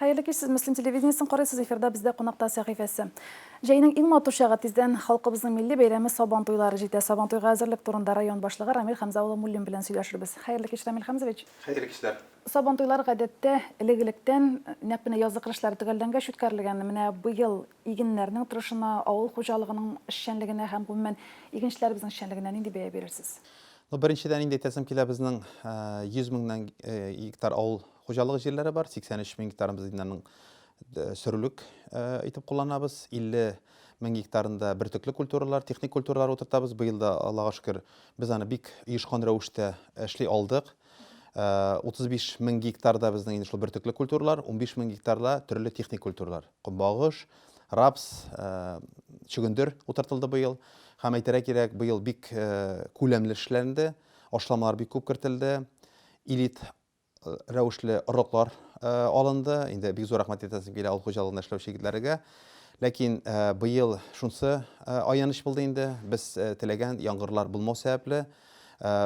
Хәерле кич, сез Мөслим телевидениесен карыйсыз, эфирда бездә кунакта сәхифәсе. Җәйнең иң матур чагы тиздән халкыбызның милли бәйрәме Сабан туйлары җитә. Сабан туйга әзерлек турында район башлыгы Рамил Хәмзә улы Муллин белән сөйләшербез. Хәерле кич, Рамил Хәмзович. Хәерле кичләр. Сабан туйлары гадәттә элек-электән нәкъ менә язгы кыр эшләре төгәлләнгәч үткәрелгән. Менә быел игеннәрнең торышына, авыл хуҗалыгының эшчәнлегенә һәм гомумән игенчеләребезнең эшчәнлегенә нинди бәя бирерсез? Ну, беренчедән инде әйтәсем килә, безнең 100 меңнән гектар авыл хуҗалыгы җирләре бар, 83 мең гектарын без инде аның сөрүлек итеп кулланабыз, 50 мең гектарында бөртекле культуралар, техник культуралар утыртабыз. Быел да, Аллага шөкер, без аны бик оешкан рәвештә эшли алдык. 35 мең гектарда безнең инде шул бөртекле культуралар, 15 мең гектарда төрле техник культуралар. Көнбагыш, рапс, чөгендер утыртылды быел. Һәм әйтергә кирәк, быел бик күләмле эшләнде, ашламалар бик күп кертелде. Элит рәвешле орлыклар алынды. Инде бик зур рәхмәт әйтәсем килә авыл хуҗалыгында эшләүче егетләргә. Ләкин быел шунсы аяныч булды инде, без теләгән яңгырлар булмау сәбәпле,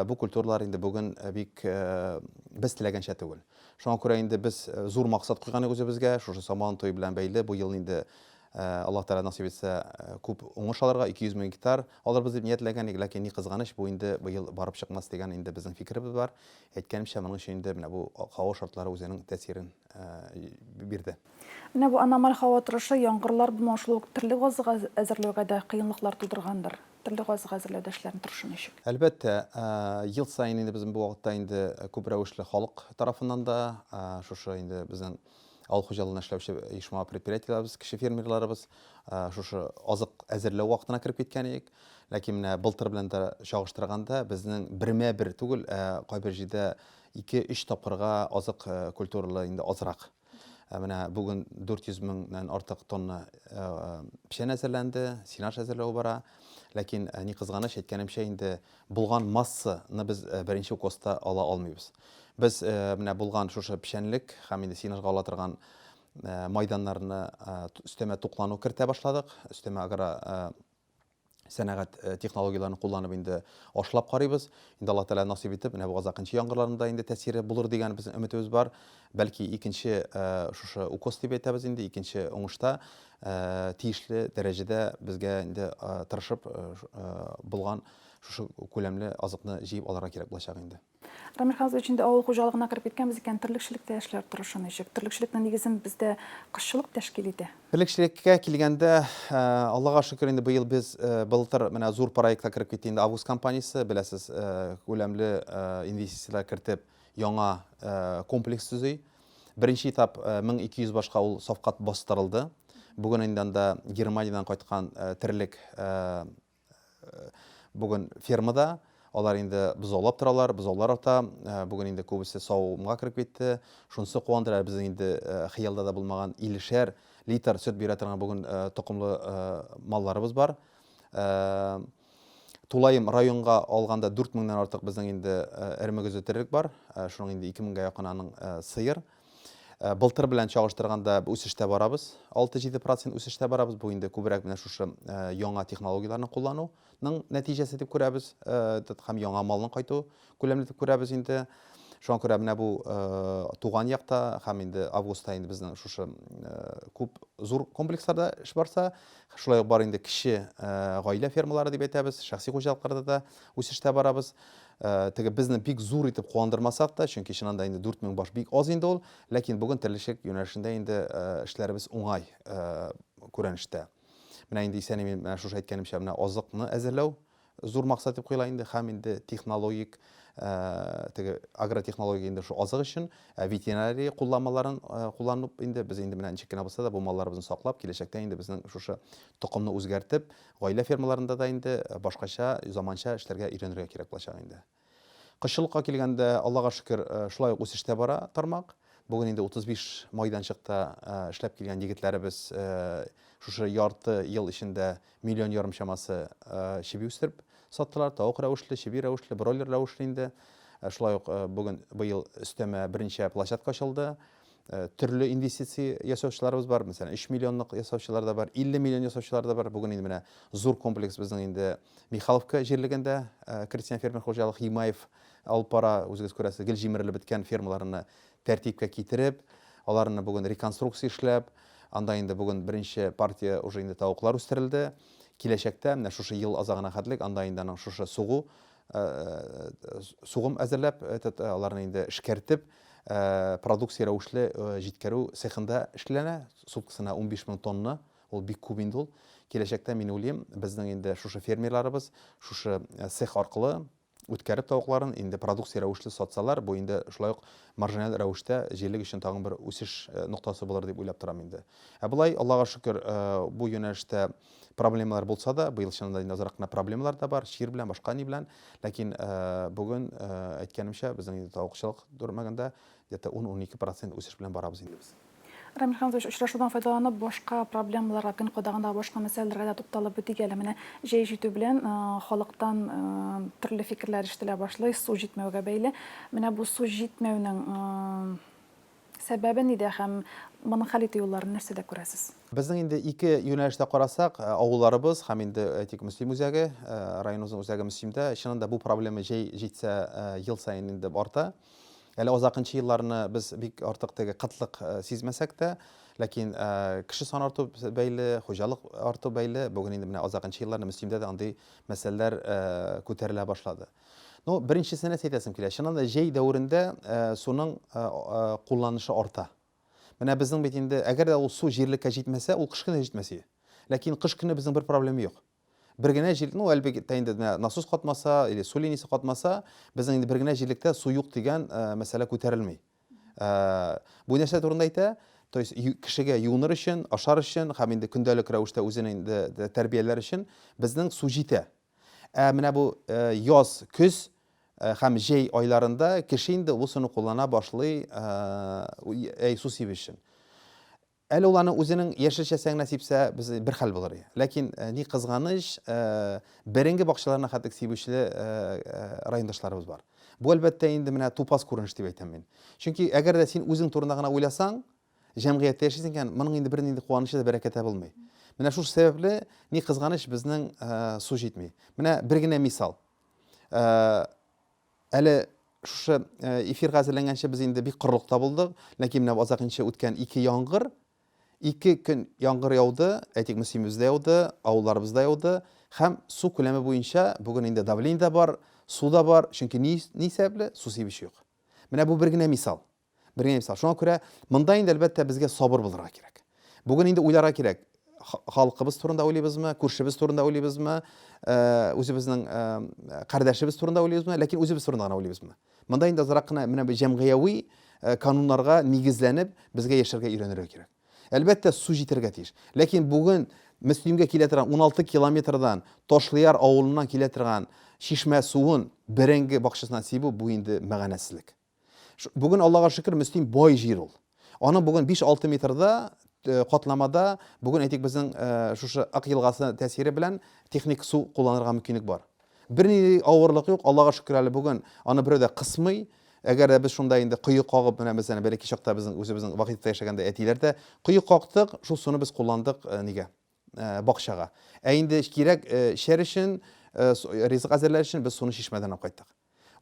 бу культуралар инде бүген бик без теләгәнчә түгел. Шуңа күрә инде без зур максат куйган идек үзебезгә, шушы Сабан туе белән бәйле бу елны инде Аллаһ Тәгалә насыйп итсә, күп уңыш алырга, 200 мең гектар алырбыз дип ниятләгән идек, ләкин ни кызганыч, бу инде быел барып чыкмас дигән инде безнең фикеребез бар. Әйткәнемчә, моның өчен инде менә бу һава шартлары үзенең тәэсирен бирде. Менә бу аномаль һава торышы, яңгырлар булмау шул ук терлек азыгы әзерләүгә дә кыенлыклар тудыргандыр. Терлек азыгы әзерләүдә эшләрнең торышы ничек? Әлбәттә, ел саен инде безнең бу вакытта инде күп рәвешле халык тарафыннан да, шушы инде безнең авыл хуҗалыгында эшләүче оешма предприятиеләребез, кече фермерларыбыз шушы азык әзерләү вакытына кереп киткән идек. Ләкин менә былтыр белән дә чагыштырганда безнең бермә-бер түгел, ә кайбер җирдә 2-3 тапкырга азык культуралы инде азрак. Менә бүген 400 меңнән артык тонна печән әзерләнде, сенаж әзерләү бара. Ләкин ни кызганыч, әйткәнемчә инде булган массаны без беренче укоста ала алмыйбыз. Без менә булган шушы печәнлек һәм инде сенажга ала торган майданнарны өстәмә туклану кертә башладык, өстәмә агро сәнәгать э, технологияләрен кулланып инде ашлап карыйбыз. Инде Алла Тәгалә насыйп итеп, менә бу азакынчы яңгырларның да инде тәэсире булыр дигән безнең өметебез бар. Бәлки икенче э, шушы укос дип әйтәбез инде, икенче уңышта э, тиешле дәрәҗәдә безгә инде тырышып булган шушы күләмле азыкны җыеп алырга кирәк булачак инде. Рамил Хәмзович, инде авыл хуҗалыгына кереп киткәнбез икән, терлекчелектә эшләр торышы ничек? Терлекчелекнең нигезен бездә кошчылык тәшкил итә. Терлекчелеккә килгәндә, Аллага шөкер, инде быел без былтыр менә зур проектка кереп китте инде Август компаниясе, беләсез, күләмле инвестицияләр кертеп, яңа комплекс төзи. Беренче этап 1200 башка ул сафка бастырылды. Бүген инде анда Германиядән кайткан терлек Бүген фермада алар инде бозаулап торалар, бозаулар арта. Бүген инде күбесе савымга кереп китте. Шунысы куандыра, безнең инде хыялда да булмаган 50-шәр литр сөт бирә торган бүген токымлы малларыбыз бар. Тулаем районга алганда 4 меңнән артык безнең инде эре мөгезле терлек бар. Шуның инде 2 меңгә якын аның сыер. Былтыр белән чагыштырганда үсештә барабыз. 6-7 процент үсештә барабыз. Бу инде күбрәк менә шушы яңа технологияләрне куллануның нәтиҗәсе дип күрәбез. Һәм яңа малның кайту күләмле дип күрәбез инде. Шуңа күрә менә бу туган якта һәм инде августта инде безнең шушы күп зур комплексларда эш барса, шулай ук бар инде кече гаилә фермалары дип әйтәбез, шәхси хуҗалыкларда да үсештә барабыз. Теге безне бик зур итеп куандырмасак та, чөнки чыннан да инде 4000 баш бик аз инде ул, ләкин бүген терлекчелек юнәлешендә инде эшләребез уңай күренештә. Менә инде исән-имин менә шушы әйткәнемчә, менә азыкны әзерләү зур максат дип куела инде һәм инде технологик теге агротехнология инде шу азык өчен, ә ветеринария кулланмаларын кулланып инде без инде менә ничек кенә булса да бу малларыбызны саклап, киләчәктә инде безнең шушы токымны үзгәртеп, Гаилә фермаларында да инде башкача, заманча эшләргә өйрәнергә кирәк булачак инде. Кошчылыкка килгәндә, Аллага шөкер, шулай ук үсештә бара тармак. Бүген инде 35 майданчыкта эшләп килгән егетләребез шушы ярты ел эчендә миллион ярым чамасы чеби үстереп саттылар. Тавык рәвешле, чеби рәвешле, бройлер рәвешле инде. Шулай ук бүген быел өстәмә берничә площадка ачылды. Төрле инвестиция ясаучыларыбыз бар, мәсәлән, 3 миллионлык ясаучылар да бар, 50 миллион ясаучылар да бар. Бүген инде менә зур комплекс безнең инде Михайловка җирлегендә крестьян фермер хуҗалык Имаев алып бара, үзегез күрәсез, гел җимерелеп беткән фермаларны тәртипкә китереп, Аларны бүген реконструкция эшләп, анда инде бүген беренче партия уже инде тавыклар үстерелде. Киләчәктә, менә шушы ел азагына хәтлек, анда инде аның шушы сугу, сугым әзерләп, этот, аларны инде эшкәртеп, продукция рәвешле җиткерү цехында эшләнә. Суткасына 15 мең тонна, ул бик күп инде ул. Киләчәктә, мин уйлыйм, безнең инде шушы фермерларыбыз шушы цех аркылы үткәреп тавыкларын инде продукция рәвешле сатсалар, бу инде шулай ук маржиналь рәвештә җирлек өчен тагын бер үсеш ноктасы булыр дип уйлап торам инде. Ә болай, Аллага шөкер, бу юнәлештә проблемалар булса да, быел чыннан да инде азрак кына проблемалар да бар, чир белән, башка ни белән. Ләкин бүген, әйткәнемчә, безнең инде тавыкчылык дүрмәгендә где-то 10-12 процент үсеш белән барабыз инде без. Рамил Хәмзович, очрашудан файдаланып, башка проблемаларга, көн кадагындагы башка мәсьәләләргә дә тукталып үтик әле. Менә җәй җитү белән халыктан төрле фикерләр ишетелә башлый, су җитмәүгә бәйле. Менә бу су җитмәүнең сәбәбе нидә һәм моны хәл итү юлларын нәрсәдә күрәсез? Безнең инде ике юнәлештә карасак, авылларыбыз һәм инде, әйтик, Мөслим үзәге, районыбызның үзәге Мөслимдә, чыннан да бу проблема җәй җитсә, ел саен инде арта. Әле азакынчы елларны без бик артык теге кытлык сизмәсәк тә, ләкин кеше саны арту бәйле, хуҗалык арту бәйле, бүген инде менә азакынчы елларны Мөслимдә дә андый мәсьәләләр күтәрелә башлады. Ну, беренчесе нәрсә әйтәсем килә. Чыннан да җәй дәверендә суның кулланышы арта. Менә безнең бит инде, әгәр дә ул су җирлеккә җитмәсә, ул кыш көне җитмәс иде. Ләкин кыш көне безнең бер проблема юк. Бер генә җир, ну, әлбәттә инде менә насос катмаса или су линиясе катмаса, безнең инде бер генә җирлектә су юк дигән э, мәсьәлә күтәрелми. Э, бу нәрсә турында әйтә? То есть кешегә юыныр өчен, ашар өчен һәм инде көндәлек рәвештә үзен инде тәрбияләр өчен безнең су җитә. Ә менә бу э, яз, көз һәм җәй айларында кеше инде бу суны куллана башлый, әй, су сибеш өчен. Әле ул аны үзенең яшелчәсен генә сипсә, без бер хәл булыр иде. Ләкин э, ни кызганыч, э, бәрәңге бакчаларына хәтлек сибүче э, райондашларыбыз бар. Бу әлбәттә инде менә тупас күренеш дип әйтәм мин. Чөнки әгәр дә син үзең турында гына уйласаң, җәмгыятьтә яшисең икән, моның инде бернинди куанычы да, бәрәкәте булмый. Менә шул сәбәпле, ни кызганыч, безнең су җитми. Менә бер генә мисал. Әле шушы эфирга әзерләнгәнче без инде бик корылыкта булдык. Ләкин менә азакынчы үткән ике яңгыр, ике көн яңгыр яуды, әйтик, Мөслимебездә яуды, авылларыбызда яуды. Һәм су күләме буенча бүген инде давление дә бар, су да бар, чөнки ни, ни сәбәпле? Су сибүче юк. Менә бу бер генә мисал. Бер генә мисал. Шуңа күрә монда инде әлбәттә безгә сабыр булырга кирәк. Бүген инде уйларга кирәк. Халкыбыз турында уйлыйбызмы, күршебез турында уйлыйбызмы, э, үзебезнең э, кардәшебез турында уйлыйбызмы, ләкин үзебез турында гына уйлыйбызмы? Монда инде азрак кына менә бу җәмгыяви э, кануннарга нигезләнеп безгә яшәргә өйрәнергә кирәк. Әлбәттә, су җитәргә тиеш. Ләкин бүген Мөслимгә килә торган 16 километрдан Ташлыяр авылыннан килә торган чишмә суын бәрәңге бакчасына сибү бу инде мәгънәсезлек. Бүген Аллага шөкер, Мөслим бай җир ул. Аның бүген 5-6 метрда э, катламада бүген әйтик безнең э, шушы Ак елгасы тәэсире белән техник су кулланырга мөмкинлек бар. Бернинди авырлык юк, Аллага шөкер әле бүген аны берәү дә кысмый. Әгәр дә без шунда инде кое кагып, менә мәсәлән, бәләкәй чакта безнең үзебезнең Вахитовта яшәгәндә әтиләр дә кое кактык, шул суны без кулландык э, нигә? Бакчага. Ә инде кирәк эчәр өчен, ризык әзерләр өчен без суны чишмәдән алып кайттык.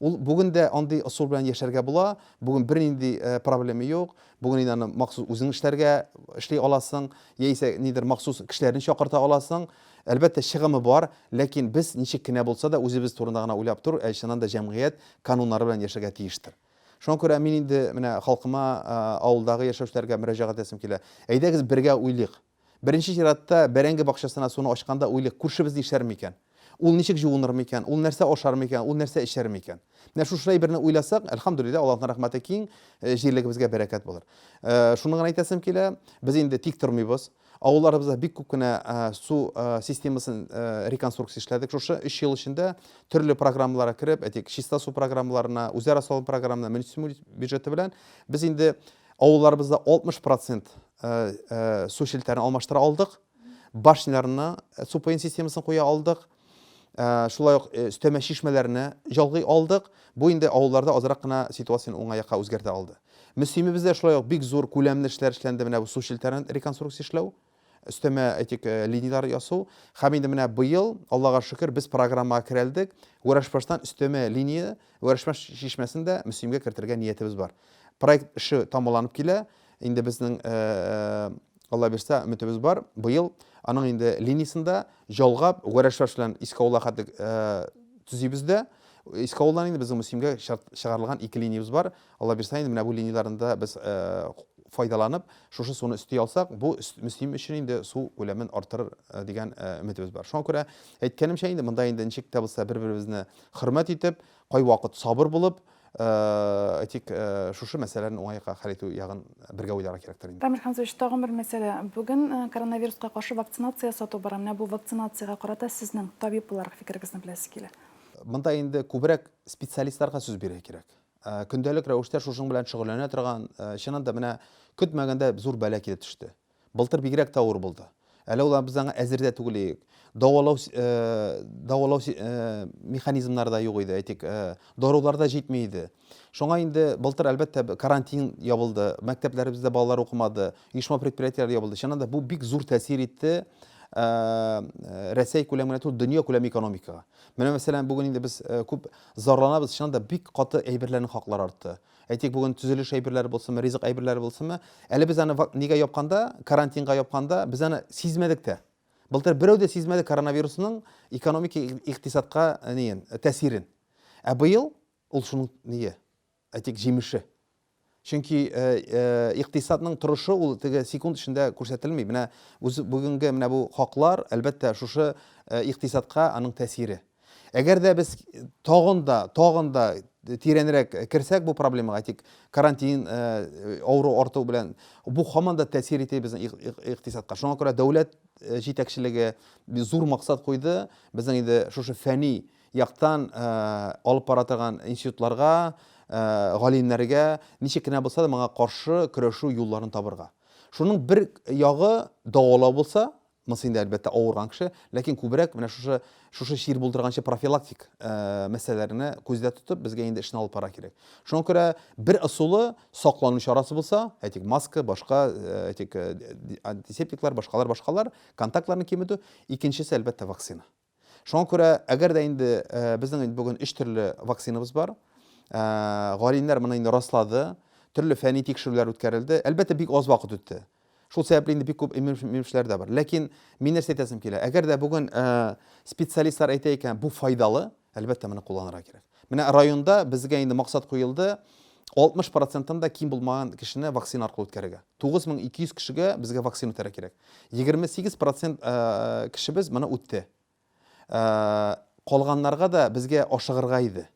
Ул бүген дә андый ысул белән яшәргә була. Бүген бернинди э, проблема юк. Бүген инде аны махсус үзең эшләргә эшли аласың, яисә нидер махсус кешеләрне чакырта аласың. Әлбәттә, чыгымы бар, ләкин без ничек кенә булса да үзебез турында гына уйлап тор, ә чыннан да җәмгыять кануннары белән яшәргә тиештер. Шуңа күрә мин инде менә халкыма, э, авылдагы яшәүчеләргә мөрәҗәгать итәсем килә. Әйдәгез бергә уйлыйк. Беренче чиратта бәрәңге бакчасына суны ачканда уйлыйк, күршебез нишләр микән? Ул ничек җуыныр микән? Ул нәрсә ашар микән? Ул нәрсә эчәр микән? Менә шушы әйберне уйласак, әлхәмдүлилләһ, Аллаһның рәхмәте киң, э, җирлегебезгә бәрәкәт булыр. Э, шуны гына әйтәсем килә, без инде тик тормыйбыз. Авылларыбызда бик күп кенә э, су системасын реконструкция эшләдек. Шушы 3 ел эчендә төрле программаларга кереп, әйтик, чиста су программаларына, үзара салым программаларына, муниципаль бюджеты белән без инде Авылларыбызда 60 процент э, э, су челтәрен алмаштыра алдык. Башняларны э, су пыен системасын куя алдык. Шулай ук өстәмә чишмәләрне җалгый алдык. Бу инде авылларда азрак кына ситуацияне уңай якка үзгәртә алды. Мөслимебездә шулай ук бик зур күләмле эшләр эшләнде. Менә бу су челтәрен реконструкция эшләү. Өстәмә әйтик э, линияләр ясау. Һәм инде менә быел, Аллага шөкер, без программага керәлдек. Вәрәшбаштан өстәмә линия, Вәрәшбаш чишмәсен дә Мөслимгә кертергә ниятебез бар. Проект эше тамамланып килә. Инде безнең Алла бирсә, өметебез бар. Быел аның инде линиясендә җалгап Гәрәшбаш белән Иске авылга хәтлек төзибез дә. Иске авылдан инде безнең Мөслимгә чыгарылган ике линиябез бар. Алла бирсә, инде менә бу линияләрне дә без файдаланып, шушы суны өсти алсак, бу Мөслим өчен инде су күләмен арттырыр дигән өметебез бар. Шуңа күрә, әйткәнемчә инде, монда инде ничек тә булса бер-беребезне хөрмәт итеп, кайвакыт сабыр булып, әйтик, шушы мәсьәләләрне уңай якка хәл итү ягын бергә уйларга кирәктер инде. Рамил Хәмзович, тагын бер мәсьәлә. Бүген коронавируска каршы вакцинация ясату бара. Менә бу вакцинациягә карата сезнең, табиб буларак, фикерегезне беләсе килә. Монда инде күбрәк специалистларга сүз бирергә кирәк. Көндәлек рәвештә шушының белән шөгыльләнә торган, чыннан да менә көтмәгәндә зур бәла килеп төште. Былтыр бигрәк тә авыр булды. Әле ул без аңа әзер дә түгел идек. Дәвалау дәвалау механизмнары да юк иде, әйтик, дарулар да җитми иде. Шуңа инде былтыр, әлбәттә, карантин ябылды, мәктәпләребездә балалар укымады, оешма-предприятиеләр ябылды. Чыннан да бу бик зур тәэсир итте Рәсәй күләме генә түгел, дөнья күләм экономикага. Менә мәсәлән, бүген инде без күп зарланабыз, чыннан да бик каты әйберләрнең хаклары артты. Әйтик, бүген төзелеш әйберләре булсынмы, ризык әйберләре булсынмы, әле без аны нигә япканда, карантинга япканда, без аны сизмәдек тә. Былтыр берәү дә сизмәде коронавирусның экономика, икътисадка ниен, тәэсирен. Ә быел ул шуның ние, әйтик, җимеше. Чөнки икътисадның торышы ул теге секунд эчендә күрсәтелми. Менә үз бүгенге менә бу хаклар, әлбәттә, шушы икътисадка аның тәэсире. Әгәр дә без тагын да, тагын да тирәнрәк керсәк бу проблемага, әйтик, карантин, авыру арту белән, бу һаман да тәэсир итә безнең икътисадка. Шуңа күрә дәүләт җитәкчелеге зур максат куйды, безнең инде шушы фәнни яктан алып бара торган институтларга, галимнәргә ничек кенә булса да моңа каршы көрәшү юлларын табырга. Шуның бер ягы дәвалау булса, монысы инде әлбәттә авырган кеше, ләкин күбрәк менә шушы шушы чир булдырганчы профилактик мәсьәләләрне күздә тотып, безгә инде эшне алып барырга кирәк. Шуңа күрә бер ысулы саклану чарасы булса, әйтик, маска, башка, әйтик, антисептиклар, башкалар, башкалар, контактларны киметү, икенчесе, әлбәттә, вакцина. Шуңа күрә, әгәр дә инде безнең инде бүген өч төрле вакцинабыз бар. Галимнәр моны инде раслады. Төрле фәнни тикшерүләр үткәрелде. Әлбәттә, бик аз вакыт үтте. Шул сәбәпле инде бик күп имеш-мимешләр дә бар. Ләкин мин нәрсә әйтәсем килә? Әгәр дә бүген специалистлар әйтә икән, бу файдалы, әлбәттә, моны кулланырга кирәк. Менә районда безгә инде максат куелды, 60 проценттан да ким булмаган кешене вакцина аркылы үткәрергә. 9200 кешегә безгә вакцина үтәргә кирәк. 28 процент кешебез моны үтте. Калганнарга да безгә ашыгырга иде.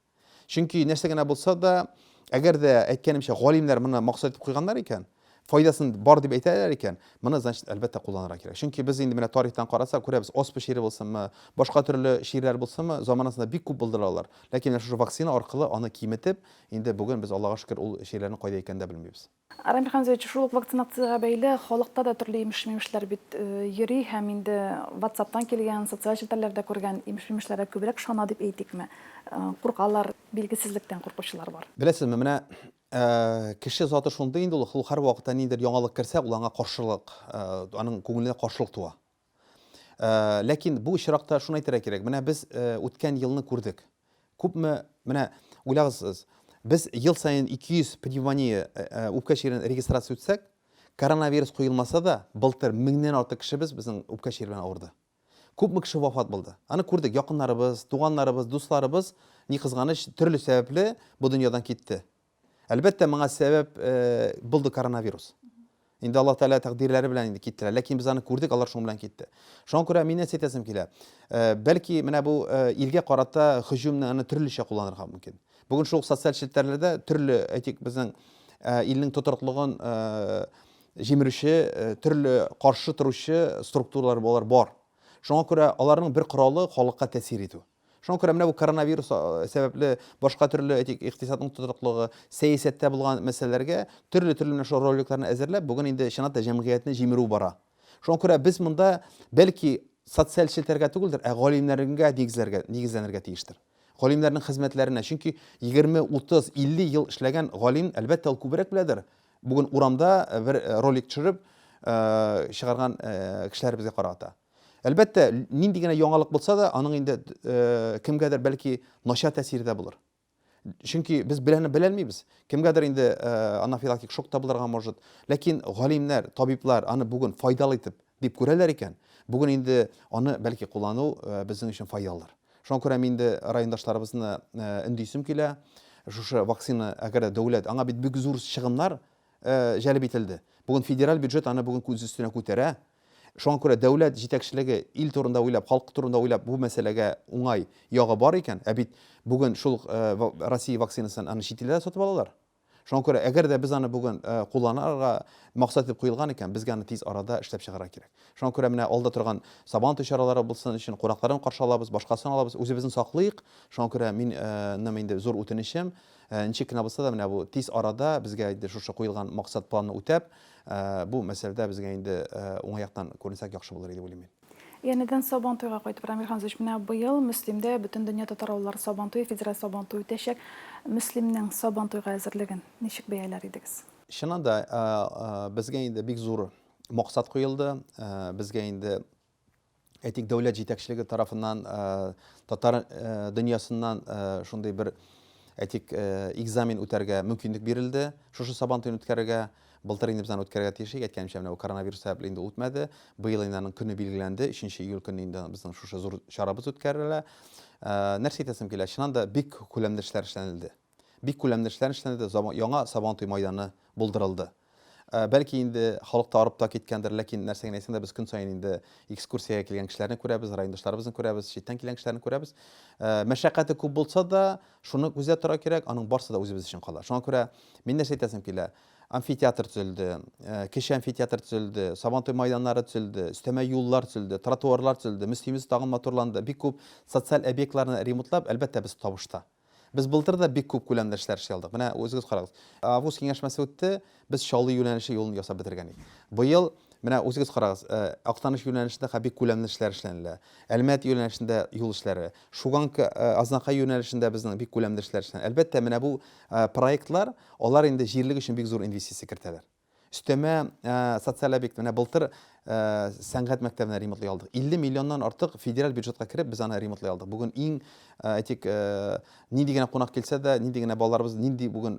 Чөнки нәрсә генә булса да, әгәр дә әйткәнемчә галимнәр моны максат итеп куйганнар икән, файдасын бар дип әйтәләр икән, моны, значит, әлбәттә кулланырга кирәк. Чөнки без инде менә тарихтан карасак, күрәбез, оспа чире булсынмы, башка төрле чирләр булсынмы, заманасында бик күп булдыралар. Ләкин менә шушы вакцина аркылы аны киметеп, инде бүген без, Аллага шөкер, ул чирләрнең кайда икәнен дә белмибез. Рамил Хәмзович, шул ук вакцинациягә бәйле халыкта да төрле имеш-мимешләр бит йөри һәм инде WhatsApp-тан килгән, социаль челтәрләрдә күргән имеш-мимешләргә күбрәк ышана дип әйтикме? Куркалар, билгесезлектән куркучылар бар. Беләсезме, менә кеше заты шундый инде ул, ул һәрвакытта ниндидер яңалык керсә, ул аңа каршылык, аның күңеленә каршылык туа. Ләкин бу очракта шуны әйтергә кирәк, менә без үткән елны күрдек. Күпме, менә уйлагыз сез, без ел саен 200 пневмония, үпкә чирен регистрация үтсәк, коронавирус куелмаса да, былтыр меңнән артык кешебез безнең үпкә чире белән авырды. Күпме кеше вафат булды. Аны күрдек, якыннарыбыз, туганнарыбыз, дусларыбыз, ни кызганыч, төрле сәбәпле бу дөньядан китте. Әлбәттә, моңа сәбәп булды коронавирус. Инде Аллаһ Тәгалә тәкъдирләре белән инде киттеләр. Ләкин без аны күрдек, алар шуның белән китте. Шуңа күрә мин нәрсә әйтәсем килә? Бәлки менә бу илгә карата һөҗүмне аны төрлечә кулланырга мөмкин. Бүген шул ук социаль челтәрләрдә төрле, әйтик, безнең илнең тотрыклыгын җимерүче, төрле каршы торучы структуралар болар бар. Шуңа күрә аларның бер коралы халыкка тәэсир итү. Шуңа күрә менә бу коронавирус сәбәпле башка төрле, әйтик, икътисадның тотрыклыгы, сәясәттә булган мәсьәләләргә төрле-төрле менә шул роликларны әзерләп, бүген инде чынлап та җәмгыятьне җимерү бара. Шуңа күрә без монда бәлки социаль челтәргә түгелдер, ә галимнәргә нигезләргә, нигезләнергә тиештер. Галимнәрнең хезмәтләренә, чөнки 20, 30, 50 ел эшләгән галим, әлбәттә, ул күбрәк беләдер. Бүген урамда бер ролик төшереп чыгарган кешеләребезгә карата. Әлбәттә, нинди генә яңалык булса да, аның инде кемгәдер бәлки начар тәэсире дә булыр. Чөнки без беләне беләлмибез. Кемгәдер инде анафилактик шок та булырга может. Ләкин галимнәр, табиблар аны бүген файдалы итеп дип күрәләр икән, бүген инде аны бәлки куллану безнең өчен файдалыдыр. Шуңа күрә мин инде райондашларыбызны өндисем килә. Шушы вакцина, әгәр дә дәүләт, аңа бит бик зур чыгымнар җәлеп ителде. Бүген федераль бюджет аны бүген үз өстенә күтәрә. Шуңа күрә дәүләт җитәкчелеге ил турында уйлап, халык турында уйлап бу мәсьәләгә уңай ягы бар икән, ә бит бүген шул Россия вакцинасын аны чит илдә дә сатып алалар. Шуңа күрә әгәр дә без аны бүген кулланырга максат итеп куелган икән, безгә аны тиз арада эшләп чыгарырга кирәк. Шуңа күрә менә алда торган Сабан туй чаралары булсын өчен кунакларын каршы алабыз, башкасын алабыз, үзебезне саклыйк. Шуңа күрә мин ным инде зур үтенечем, ничек кенә булса да менә бу тиз арада безгә инде шушы куелган максат планны үтәп, бу мәсьәләдә безгә инде уңай яктан күренсәк яхшы булыр иде дип уйлыйм мин. Янәдән Сабантуйга кайтып, Рамил Хәмзович, менә быел Мөслимдә Бөтендөнья татар авыллары Сабантуе, федераль Сабантуй үтәчәк. Мөслимнең Сабантуйга әзерлеген ничек бәяләр идегез? Чыннан да, безгә инде бик зур максат куелды. Безгә инде, әйтик, дәүләт җитәкчелеге тарафыннан, татар дөньясыннан шундый бер, әйтик, экзамен үтәргә мөмкинлек бирелде. Шушы Сабантуйны үткәрергә. Былтыр инде без аны үткәрергә тиеш идек, әйткәнемчә, менә бу коронавирус сәбәпле инде үтмәде. Быел инде аның көне билгеләнде, 3 июль көнне инде безнең шушы зур чарабыз үткәрелә. Нәрсә әйтәсем килә, чыннан да бик күләмле эшләр эшләнелде. Бик күләмле эшләр эшләнелде, яңа Сабантуй майданы булдырылды. Бәлки инде халык та арып та киткәндер, ләкин нәрсә генә әйтсәң дә, без көн саен инде экскурсиягә килгән кешеләрне күрәбез, райондашларыбызны күрәбез, читтән килгән кешеләрне күрәбез. Мәшәкате күп булса да, шуны күздә тора кирәк, аның барсы да үзебез өчен кала. Шуңа күрә мин нәрсә әйтәсем килә, амфитеатр төзелде, кече амфитеатр төзелде, Сабантуй майданнары төзелде, өстәмә юллар төзелде, тротуарлар төзелде, Мөслимебез тагын матурланды. Бик күп социаль объектларны ремонтлап, әлбәттә, без табышта. Без былтыр да бик күп күләмдә эшләр эшли алдык. Менә үзегез карагыз. Август киңәшмәсе үтте, без Чаллы юнәлеше юлын ясап бетергән идек. Быел, менә үзегез карагыз, Актаныш юнәлешендә хә бик күләмле эшләр эшләнелә. Әлмәт юнәлешендә юл эшләре, Шуганка, Азнакай юнәлешендә безнең бик күләмле эшләр эшләнә. Әлбәттә, менә бу проектлар, алар инде җирлек өчен бик зур инвестиция кертәләр. Өстәмә социаль объект, менә былтыр сәнгать мәктәбенә ремонтлый алдык. 50 миллионнан артык федераль бюджетка кереп, без аны ремонтлый алдык. Бүген иң, әйтик, нинди генә кунак килсә дә, нинди генә балаларыбыз нинди бүген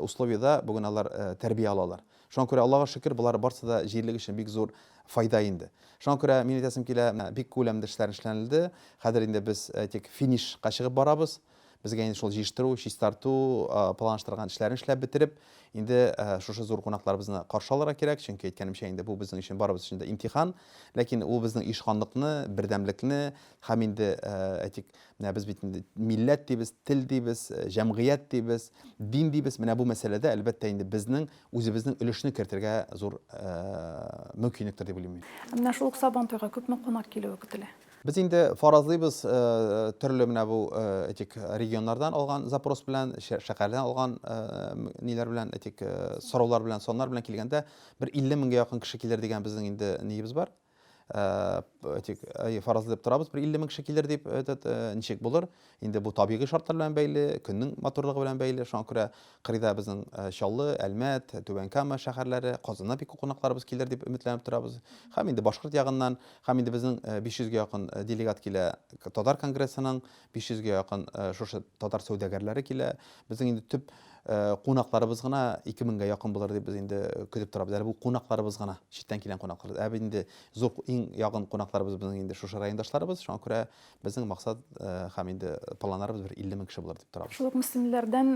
условиядә бүген алар тәрбия алалар. Шуңа күрә Аллага шөкер, болар барсы да җирлек өчен бик зур файда инде. Шуңа күрә мин әйтәсем килә, бик күләмле эшләр эшләнелде. Хәзер инде без, әйтик, финишка чыгып барабыз. Безгә инде шул җыештыру, чистарту, планлаштырган эшләрен эшләп бетереп, инде шушы зур кунакларыбызны каршы алырга кирәк, чөнки әйткәнемчә, инде бу безнең өчен барыбыз өчен дә имтихан. Ләкин ул безнең оешканлыкны, бердәмлекне һәм инде, әйтик, менә без бит инде милләт дибез, тел дибез, җәмгыять дибез, дин дибез. Менә бу мәсьәләдә, әлбәттә, инде безнең үзебезнең өлешне кертергә зур мөмкинлектер дип уйлыйм мин. Ә менә шул ук Сабантуйга күпме кунак килүе көтелә? Без инде фаразлыйбыз, төрле менә бу, әйтик, регионнардан алган запрос белән, шәһәрдән алган ниләр белән, әйтик, сораулар белән, саннар белән килгәндә, бер 50 меңгә якын кеше килер дигән безнең инде ниебез бар. Әйтик, фаразлап торабыз, бер 50 мең кеше килер дип, этот, ничек булыр? Инде бу табигый шартлар белән бәйле, көннең матурлыгы белән бәйле. Шуңа күрә кырыйда безнең Чаллы, Әлмәт, Түбән Кама шәһәрләре, Казаннан бик күп кунакларыбыз килер дип өметләнеп торабыз. Һәм инде башкорт ягыннан, һәм инде безнең 500 гә якын делегат килә Татар конгрессының, 500 гә якын шушы татар сәүдәгәрләре килә. Безнең инде төп кунакларыбыз гына 2000 гә якын булыр дип без инде көтеп торабыз. Әле бу кунакларыбыз гына, читтән килгән кунаклар. Ә бит инде зур иң якын кунакларыбыз безнең инде шушы райондашларыбыз. Шуңа күрә Безнең максат һәм инде планнарыбыз бер 50 мең кеше булыр дип торабыз. Шул ук мөслимләрдән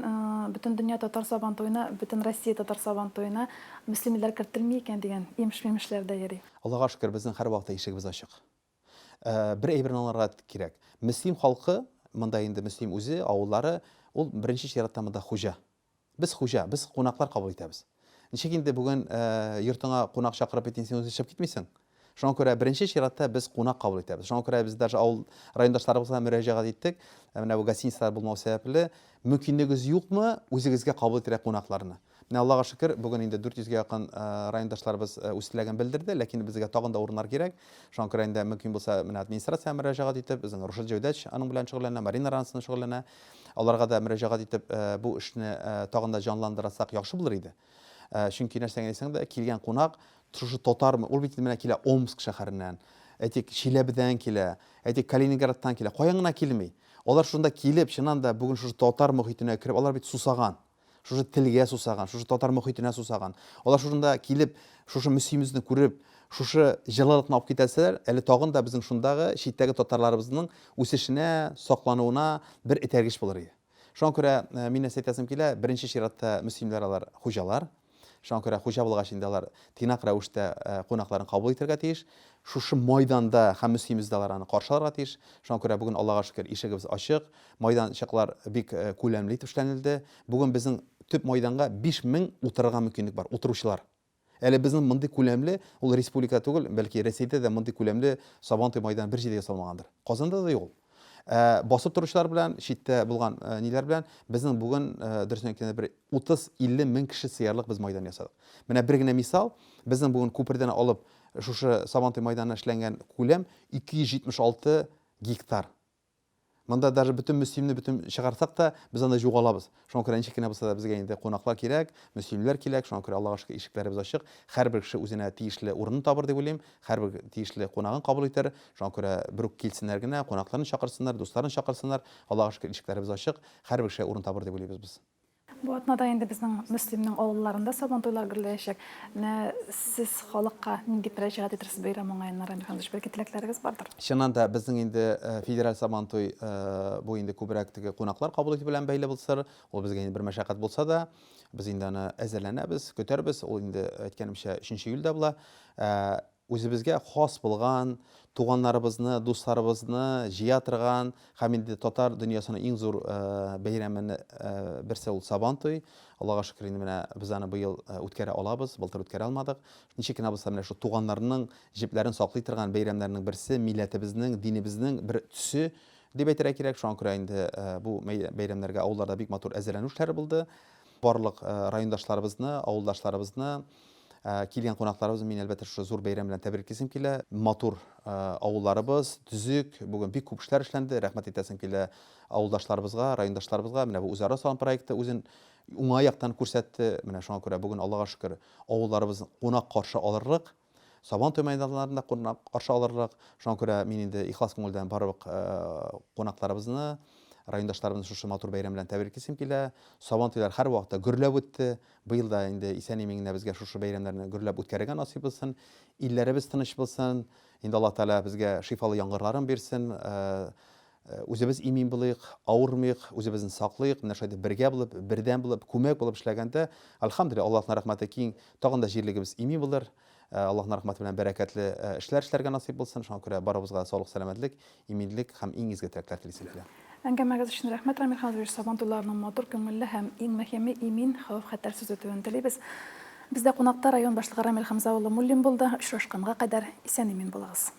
Бөтендөнья татар Сабантуена, Бөтенроссия татар Сабантуена мөслимлеләр кертелми икән дигән имеш-мимешләр дә йөри. Аллага шөкер, безнең һәрвакытта ишегебез ачык. Бер әйберне аңларга кирәк. Мөслим халкы, монда инде Мөслим үзе, авыллары, ул беренче чиратта монда хуҗа. Без хуҗа, без кунаклар кабул итәбез. Ничек инде бүген йортыңа кунак чакырып бит син үзең чыгып китмисең. Шуңа күрә беренче чиратта без кунак кабул итәбез. Шуңа күрә без даже авыл райондашларыбызга мөрәҗәгать иттек. Менә бу гостиницалар булмау сәбәпле, мөмкинлегегез юкмы, үзегезгә кабул итәргә кунакларны. Менә Аллага шөкер, бүген инде 400 гә якын райондашларыбыз үз теләген белдерде, ләкин безгә тагын да урыннар кирәк. Шуңа күрә инде мөмкин булса, менә администрациягә мөрәҗәгать итеп, безнең Рушат Җәүдәч аның белән шөгыльләнә, Марина Ранцина шөгыльләнә. Аларга да мөрәҗәгать итеп, бу эшне тагын да җанландырсак яхшы булыр иде. Чөнки нәрсә генә әйтсәң дә, килгән кунак шушы татармы, ул бит инде менә килә Омск шәһәреннән, әйтик, Чиләбедән килә, әйтик, Калининградтан килә, каян гына килми. Алар шунда килеп, чыннан да бүген шушы татар мохитенә кереп, алар бит сусаган. Шушы телгә сусаган, шушы татар мохитенә сусаган. Алар шушында килеп, шушы Мөслимебезне күреп, шушы җылылыкны алып китәселәр, әле тагын да безнең шундагы читтәге татарларыбызның үсешенә, саклануына бер этәргеч булыр иде. Шуңа күрә мин нәрсә әйтәсем килә, беренче чиратта мөслимләр алар хуҗалар. Шуңа күрә хуҗа булгач инде алар тыйнак рәвештә кунакларын кабул итәргә тиеш. Шушы майданда һәм Мөслимебездә алар аны каршы алырга тиеш. Шуңа күрә бүген Аллага шөкер ишегебез ачык, майданчыклар бик күләмле итеп эшләнелде. Бүген безнең төп майданга 5000 утырырга мөмкинлек бар, утыручылар. Әле безнең мондый күләмле, ул республикада түгел, бәлки Рәсәйдә дә мондый күләмле Сабантуй майданы бер җирдә ясалмагандыр. Казанда да юк ул. Ә басып торучылар белән, читтә булган ниләр белән безнең бүген, дөресен әйткәндә, бер 30-50 мең кеше сыярлык без майдан ясадык. Менә бер генә мисал, безнең бүген күпердән алып шушы Сабантуй майданына эшләнгән күләм 276 гектар. Монда даже бөтен Мөслимне бөтен чыгарсак та, без анда югалабыз. Шуңа күрә ничек кенә булса да безгә инде кунаклар кирәк, мөслимләр кирәк. Шуңа күрә Аллага шөкер, ишекләребез ачык. Һәрбер кеше үзенә тиешле урынын табыр дип уйлыйм. Һәрбер тиешле кунагын кабул итәр. Шуңа күрә берүк килсеннәр генә, кунакларын чакырсыннар, дусларын чакырсыннар. Аллага шөкер, ишекләребез ачык. Һәрбер кешегә урын табыр дип уйлыйбыз без. Бу атнада инде безнең Мөслимнең авылларында Сабантуйлар гөрләячәк. Менә сез халыкка нинди мөрәҗәгать итерсез бәйрәм уңаеннан, Рамил Хәмзович, бәлки теләкләрегез бардыр? Чыннан да, безнең инде федераль Сабантуй бу инде күбрәк теге кунаклар кабул итү белән бәйле булсыр, ул безгә инде бер мәшәкать булса да, без инде аны әзерләнәбез, көтәрбез, ул инде, әйткәнемчә, өченче июльдә була. Үзебезгә хас булган, туганнарыбызны, дусларыбызны җыя торган һәм инде татар дөньясының иң зур бәйрәмене берсе ул Сабантуй. Аллага шөкер, инде менә без аны быел үткәрә алабыз, былтыр үткәрә алмадык. Ничек кенә булса, менә шул туганнарның җепләрен саклый торган бәйрәмнәрнең берсе, милләтебезнең, динебезнең бер төсе дип әйтергә кирәк. Шуңа күрә инде бу бәйрәмнәргә авылларда бик матур әзерләнү эшләре булды. Барлык райондашларыбызны, авылдашларыбызны, килгән кунакларыбызны мин, әлбәттә, шушы зур бәйрәм белән тәбриклисем килә. Матур авылларыбыз, төзек, бүген бик күп эшләр эшләнде. Рәхмәт әйтәсем килә авылдашларыбызга, райондашларыбызга. Менә бу үзара салым проекты үзен уңай яктан күрсәтте. Менә шуңа күрә бүген, Аллага шөкер, авылларыбыз кунак каршы алырлык. Сабан туй мәйданнарында кунак каршы алырлык. Шуңа күрә мин инде ихлас күңелдән барлык кунакларыбызны, райондашларыбызны шушы матур бәйрәм белән тәбриклисем килә. Сабан туйлар һәрвакытта гөрләп үтте. Быел да инде исән-имин генә безгә шушы бәйрәмнәрне гөрләп үткәрергә насыйп булсын. Илләребез тыныч булсын. Инде Аллаһ Тәгалә безгә шифалы яңгырларын бирсен. Үзебез имин булыйк, авырмыйк, үзебезне саклыйк. Менә шулай итеп бергә булып, бердәм булып, күмәк булып эшләгәндә, әлхәмдүлилләһ, Аллаһның рәхмәте киң, тагын да җирлегебез имин булыр. Аллаһның рәхмәте белән бәрәкәтле эшләр эшләргә насыйп булсын. Шуңа күрә барыбызга да саулык-сәламәтлек, иминлек һәм иң изге теләкләр телисем килә. Әңгәмәгез өчен рәхмәт, Рамил Хәмзович. Сабан туйларының матур, күңелле һәм, иң мөһиме, имин, хәвеф-хәтәрсез үтүен телибез. Бездә кунакта район башлыгы Рамил Хәмзә улы Муллин булды. Очрашканга кадәр исән-имин булыгыз.